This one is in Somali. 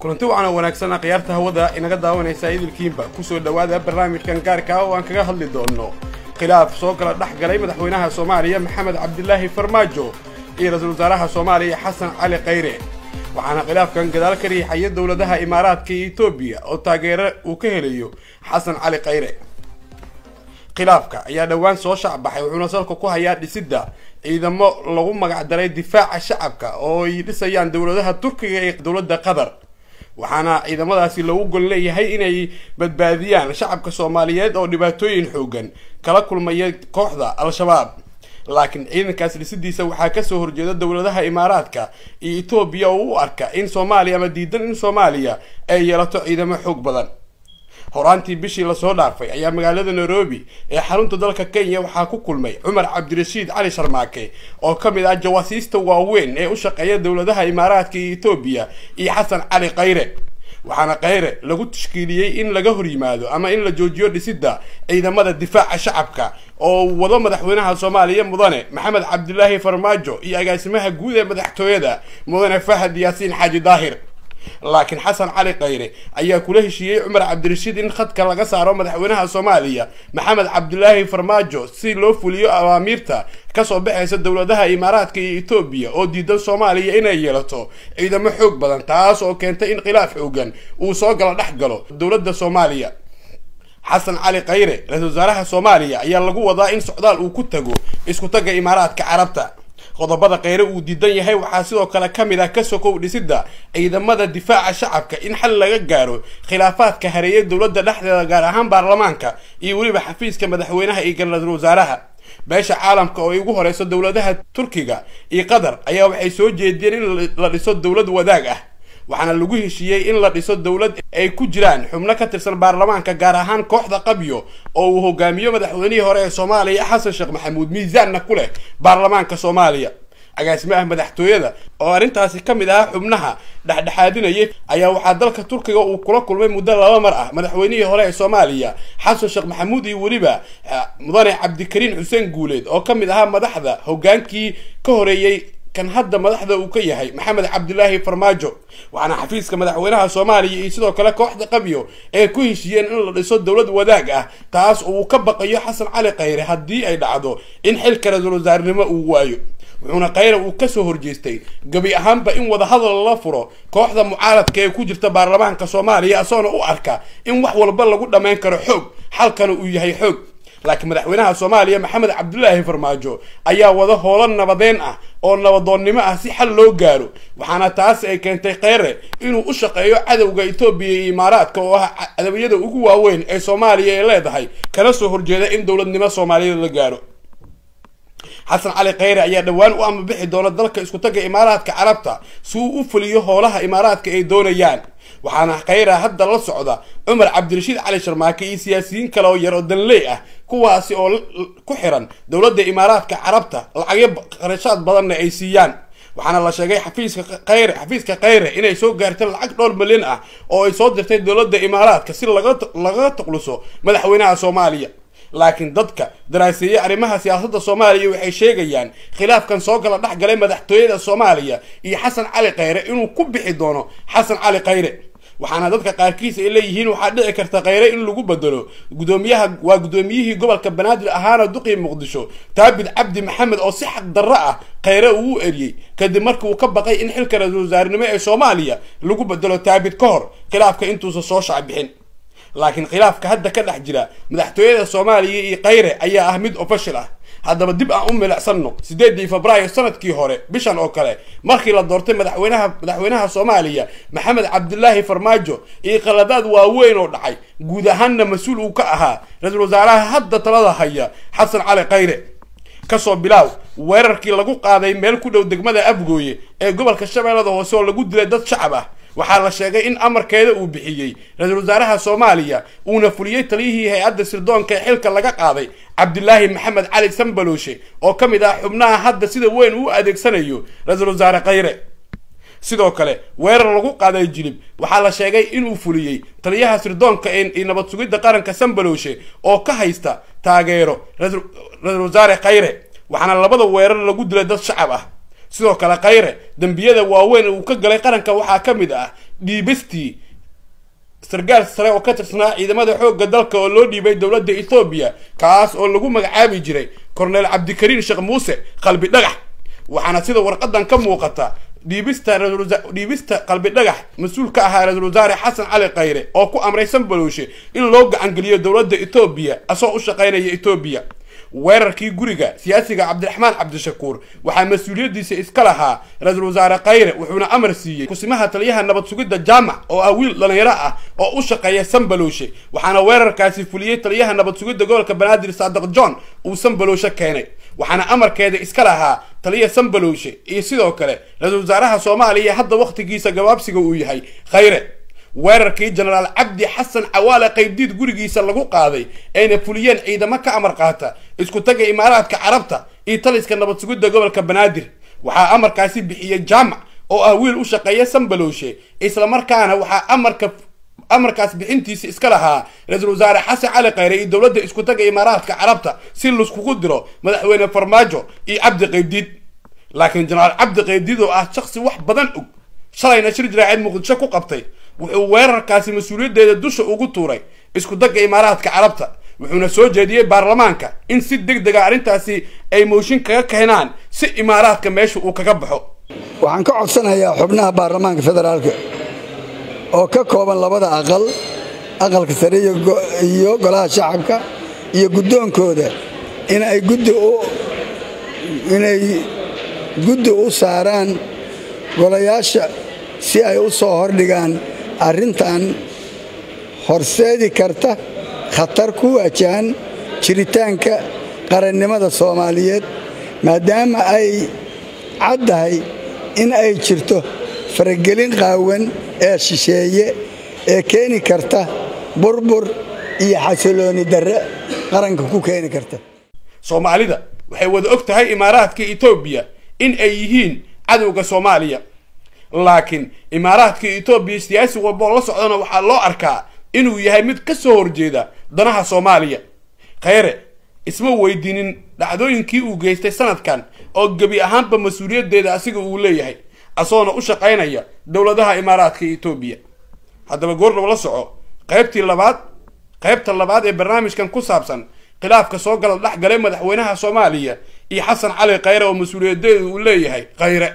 Kulanti wacan wanaagsan khiyaarta hawada inaga daawanaysa idilkiinba, kusoo dhawaada barnaamijkan gaarka ah oo aan kaga hadli doono khilaaf soo kala dhex galay madaxweynaha Soomaaliya Maxamed Cabdilaahi Farmaajo iyo ra-iisul wasaaraha Soomaaliya Xasan Cali Khayre. Waxaana khilaafkan gadaal ka riixaya dowladaha Imaaraadka iyo Etoobiya oo taageero uu ka helayo Xasan Cali Khayre. Khilaafka ayaa dhowaan soo shacbaxay, wuxuuna salka ku hayaa dhisidda ciidamo lagu magacdaray difaaca shacabka oo ay dhisayaan dowladaha Turkiga iyo dowladda Qatar. Waxaana ciidamadaasi lagu gol leeyahay inay badbaadiyaan shacabka Soomaaliyeed oo dhibaatooyin xoogan kala kulmaya kooxda Al-Shabaab. Laakiin ciidankaas dhisidiisa waxaa kasoo horjeeda dowladaha Imaaraadka iyo Etoobiya oo u arka in Soomaaliya ama diidan in Soomaaliya ay yeelato ciidamo xoog badan. Horaantii bishii lasoo dhaafay ayaa magaalada Nairobi ee xarunta dalka Kenya waxaa ku kulmay Cumar Cabdirashiid Cali Sharmaake oo ka mid ah jawaasiista waaweyn ee u shaqeeya dowladaha Imaaraadka iyo Etoobiya iyo Xasan Cali Khayre. Waxaana Khayre lagu tashkiiliyey in laga hor yimaado ama in la joojiyo dhisidda ciidamada difaaca shacabka oo wado madaxweynaha Soomaaliya mudane Maxamed Cabdilaahi Farmaajo iyo agaasimaha guud ee madaxtooyada mudane Fahad Yaasiin Xaaji Daahir. Laakiin Xasan Cali Khayre ayaa kula heshiiyey Cumar Cabdirashiid in khadka laga saaro madaxweynaha Soomaaliya Maxamed Cabdilaahi Farmaajo si loo fuliyo awaamiirta kasoo baxaysa dowladaha Imaaraadka iyo Etoobiya oo diidan Soomaaliya inay yeelato ciidamo xoog badan, taas oo keentay in khilaaf xoogan uu soo gala dhex galo dowladda Soomaaliya. Xasan Cali Khayre, ra-iisul wasaaraha Soomaaliya, ayaa lagu wadaa in socdaal uu ku tago isku tagga Imaaraadka Carabta. Qodobada Khayre uu diidan yahay waxaa sidoo kale ka mid ah ka sokow dhisidda ciidamada difaaca shacabka in xal laga gaaro khilaafaadka hareeyay dowladda dhexdeeda, gaar ahaan baarlamaanka iyo weliba xafiiska madaxweynaha iyo ra-iisul wasaaraha. Beesha caalamka oo ay ugu horeyso dowladaha Turkiga iyo Qatar ayaa waxay soo jeediyeen in la dhiso dowlad wadaag ah. Waxaana lagu heshiiyey in la dhiso dowlad ay ku jiraan xubno ka tirsan baarlamaanka, gaar ahaan kooxda Qabyo oo uu hogaamiyo madaxweynihii hore ee Soomaaliya Xasan Sheekh Maxamuud, miisaanna ku leh baarlamaanka Soomaaliya. Agaasimaha madaxtooyada oo arrintaasi ka mid ahaa xubnaha dhexdhexaadinayay ayaa waxaa dalka Turkiga uu kula kulmay muddo 2 mar ah madaxweynihii hore ee Soomaaliya Xasan Sheekh Maxamuud iyo weliba mudane Cabdikariin Xuseen Guuleed oo ka mid ahaa madaxda hogaankii ka horeeyey kan hadda madaxda uu ka yahay Maxamed Cabdilaahi Farmaajo. Waxaana xafiiska madaxweynaha Soomaaliya iyo sidoo kale kooxda Qabyo ee ku heshiiyeen in la dhiso dowlad wadaag ah, taas oo uu ka baqayo Xasan Cali Khayre haddii ay dhacdo in xilka ra-iisul wasaarnimo uu waayo. Wuxuuna Khayre uu kasoo horjeestay gabi ahaanba in wadahadal lala furo kooxda mucaaradka ee ku jirta baarlamaanka Soomaaliya, asoona u arka in wax walba lagu dhammayn karo xoog, xalkana uu yahay xoog. Laakiin madaxweynaha Soomaaliya Maxamed Cabdilaahi Farmaajo ayaa wada howlo nabadeen ah oo nabadoonnimo ah si xal loo gaaro. Waxaana taas ay keentay Khayre inuu u shaqeeyo cadowga Etoobiya iyo Imaaraadka oo ah cadawiyada ugu waaweyn ee Soomaaliya ay leedahay, kana soo horjeeda in dowladnimo Soomaaliyeed la gaaro. Xasan Cali Khayre ayaa dhowaan u amabixi doona dalka isku tagga Imaaraadka Carabta si uu u fuliyo howlaha Imaaraadka ay doonayaan. Waxaana Khayre hadda la socda Cumar Cabdirashiid Cali Sharmaake iyo siyaasiyiin kale oo yar oo danley ah, kuwaasi oo ku xiran dowladda Imaaraadka Carabta, lacagyo qarashaad badanna ay siiyaan. Waxaana la sheegay xafiiska Khayre inay soo gaartay lacag dhowr milyan ah oo ay soo dirtay dowladda Imaaraadka si lagaga tuqluso madaxweynaha Soomaaliya. Laakiin dadka daraaseeyey arrimaha siyaasadda Soomaaliya waxay sheegayaan khilaafkan soo kala dhex galay madaxtooyada Soomaaliya iyo Xasan Cali Khayre inuu ku bixi doono Xasan Cali Khayre. Waxaana dadka qaarkiis ay leeyihiin waxaa dhici karta Khayre in lagu bedelo gudoomiyaha, waa gudoomiyihii gobolka Banaadir ahaana duqii Muqdisho Taabid Cabdi Maxamed oo si xaq darro ah Khayre uu u eriyey kadib markii uu ka baqay in xilka ra-iisul wasaarenimo ee Soomaaliya lagu bedelo Taabid ka hor khilaafka intuusan soo shacbixin. Laakiin khilaafka hadda ka dhex jira madaxtooyada Soomaaliya iyo Khayre ayaa ah mid official ah. Haddaba dib aan u milicsanno 8 Febraayo sanadkii hore bishan oo kale markii la doortay madaxweynaha Soomaaliya Maxamed Cabdilaahi Farmaajo iyo qaladaad waaweyn oo dhacay, guud ahaanna mas-uul uu ka ahaa ra-iisul wasaaraha hadda talada haya Xasan Cali Khayre. Kasoo bilaaw weerarkii lagu qaaday meel ku dhow degmada Afgooye ee gobolka Shabeellada Hoose oo lagu dilay dad shacab ah, waxaa la sheegay in amarkeeda uu bixiyey ra-iisul wasaaraha Soomaaliya uuna fuliyey taliyihii hay-adda sirdoonka ee xilka laga qaaday Cabdilaahi Maxamed Cali Sambalooshe oo ka mid ah xubnaha hadda sida weyn uu adeegsanayo ra-iisul wasaare Khayre. Sidoo kale weerar lagu qaaday Jilib waxaa la sheegay inuu fuliyey taliyaha sirdoonka ee nabad sugidda qaranka Sambalooshe oo ka haysta taageero ra-iisul wasaare Khayre. Waxaana labada weerar lagu dilay dad shacab ah. Sidoo kale Khayre dembiyada waaweyn uu ka galay qaranka waxaa ka mid ah dhiibistii sargaal sare oo ka tirsanaa ciidamada xoogga dalka oo loo dhiibay dowladda Ethiopia, kaas oo lagu magacaabi jiray Korneel Cabdikariin Sheekh Muuse Qalbi Dhagax. Waxaana sida warqadan ka muuqata dhiibista Qalbi Dhagax mas-uul ka ahaa ra-iisul wasaare Xasan Cali Khayre oo ku amray Sanbalooshe in loo gacangeliyo dowladda Ethiopia asoo u shaqaynaya Ethiopia. Weerarkii guriga siyaasiga Cabdiraxmaan Cabdishakuur waxaa mas-uuliyaddiisa iska lahaa ra-iisul wasaare Khayre, wuxuuna amar siiyey kusimaha taliyaha nabad sugidda Jaamac oo ah wiil dhalinyaro ah oo u shaqeeya Sanbalooshe, waxaana weerarkaasi fuliyey taliyaha nabad sugidda gobolka Banaadir Saadiq John uu Sanbalooshe keenay, waxaana amarkeeda iska lahaa taliya Sanbalooshe iyo sidoo kale ra-iisul wasaaraha Soomaaliya hadda wakhtigiisa gabaabsiga uu yahay Khayre. Weerarkii Jenaraal Cabdi Xasan Cawaale Qaybdiid gurigiisa lagu qaaday ayna fuliyeen ciidamo ka amar qaata isku tagga Imaaraadka Carabta iyo taliska nabad sugidda gobolka Banaadir, waxaa amarkaasi bixiyey Jaamac oo ah wiil u shaqeeya Sanbalooshe, islamarkaana waxaa amarkaas bixintiisa iska lahaa ra-iisul wasaare Xasan Cali Khayre iyo dowladda isku tagga Imaaraadka Carabta si laiskugu diro madaxweyne Farmaajo iyo Cabdi Qaybdiid. Laakiin Jenaraal Cabdi Qaybdiid oo ah shaksi wax badan og, shalayna shir jiraacid Muqdisho ku qabtay, wuxuu weerarkaasi mas-uuliyaddeeda dusha ugu tuuray isku dagga Imaaraadka Carabta, wuxuuna soo jeediyey baarlamaanka in si deg dega arrintaasi ay mooshin kaga keenaan si Imaaraadka meesha uu kaga baxo. Waxaan ka codsanayaa xubnaha baarlamaanka federaalka oo ka kooban labada aqal, aqalka sare iyo golaha shacabka, iyo guddoonkooda inay guddi u saaraan golayaasha si ay u soo hordhigaan arrintan horseedi karta khatar ku waajahan jiritaanka qarannimada Soomaaliyeed, maadaama ay caddahay in ay jirto faragelin qaawan ee shisheeye ee keeni karta burbur iyo xasilooni darre qaranka ku keeni karta. Soomaalida waxay wada og tahay Imaaraadka Etoobiya in ay yihiin cadowga Soomaaliya, laakiin Imaaraadka Etoobiya siyaasi walba oo la socdana waxaa loo arkaa inuu yahay mid ka soo horjeeda danaha Soomaaliya. Khayre isma weydiinin dhacdooyinkii uu geystay sanadkan oo gebi ahaanba mas-uuliyaddeeda asiga uu leeyahay, asoona u shaqaynaya dowladaha Imaaraadka Etoobiya. Haddaba goordhow la soco qaybtii labaad, qaybta labaad ee barnaamijkan ku saabsan khilaafka soo gala dhex galay madaxweynaha Soomaaliya iyo Xasan Cali Khayre oo mas-uuliyaddeedu uu leeyahay Khayre.